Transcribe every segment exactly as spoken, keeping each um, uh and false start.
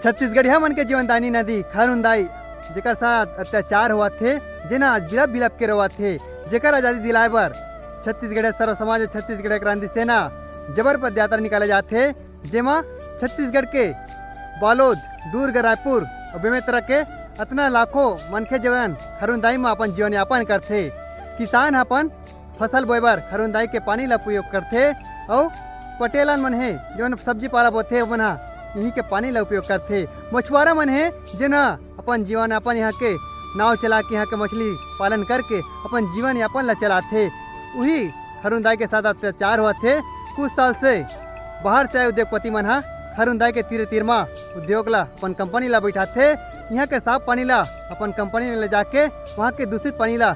छत्तीसगढ़िया मन के जीवनदायिनी नदी खरुंदाई, जेकर साथ अत्याचार होवत हे, जेन ह आज बिलप बिलप के रोवत हे, जेकर आजादी दिलाए बर छत्तीसगढ़िया सर्व समाज अउ छत्तीसगढ़िया क्रांति सेना जबर पदयात्रा निकाले जाथे, जेमा छत्तीसगढ़ के बालोद, दुर्ग, रायपुर अउ बेमेतरा के अतना लाखों मनखे जेवन खरुंदाई म अपन जीवन यापन करथे। किसान ह अपन फसल बोए बर खरुंदाई के पानी ला उपयोग करथे अउ पटेलन मन हे, जेवन सब्जी पाला बोथे, ओमन ह इही के पानी ला उपयोग करथे। मछुआरा मन हे, जेन ह अपन जीवन यापन यहाँ के नाव चला के, यहाँ के मछली पालन करके अपन जीवन यापन ला चलाथे। उही खरुंदाई के साथ अत्याचार होवत हे। कुछ साल से बाहर से आए उद्योगपति मन ह खरुंदाई के तीरे तीर म उद्योग ला, अपन कंपनी ला बैठाथे। यहाँ के साफ पानी ला अपन कंपनी में ले जाके वहाँ के दूषित पानी ला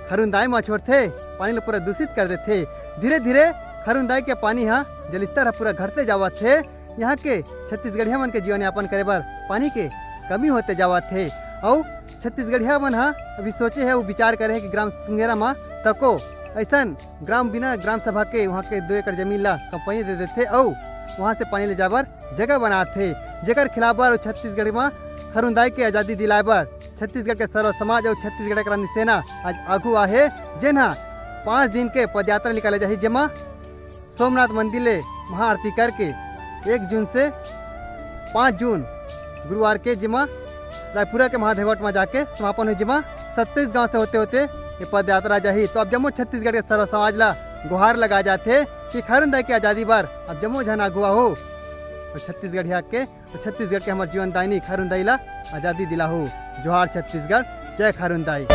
खरुंदाई म छोड़थे, पानी ला पूरा दूषित कर देथे। धीरे धीरे खरुंदाई के पानी ह, जलस्तर ह पूरा घटते जावत हे। यहाँ के छत्तीसगढ़िया मन के जीवन यापन करे बर पानी के कमी होते जावत हे। अउ छत्तीसगढ़िया मन ह अभी सोचे हे, वो विचार करे हे कि ग्राम सुंगेरा म तको ऐसन ग्राम बिना ग्राम सभा के वहाँ के दो एकड़ जमीन ला कंपनी दे देथे अउ वहाँ से पानी ले जाए बर जगह बनाथे, जेकर खिलाफ बर अउ छत्तीसगढ़ म खरुंदाई के आजादी दिलाए बर छत्तीसगढ़ के सर्व समाज अउ छत्तीसगढ़ क्रांति सेना आज आगू आहे, जेन ह पाँच दिन के पदयात्रा निकाले जाही, जेमा सोमनाथ मंदिर ले महाआरती करके एक जून से पाँच जून गुरुवार के जेमा रायपुरा के महादेवघाट म जाके समापन होही, जेमा सत्ताईस गांव से होते होते ये पदयात्रा जाही। तो अब जम्मो छत्तीसगढ़ के सर्व समाज ला गुहार लगा जाथे कि खरुंदाई के आजादी बर अब जम्मो झन आगू आहो अउ छत्तीसगढ़िया के, अउ छत्तीसगढ़ के हमर जीवनदायिनी खरुंदाई ला आजादी दिलाहो। जोहार छत्तीसगढ़, जय खरुंदाई।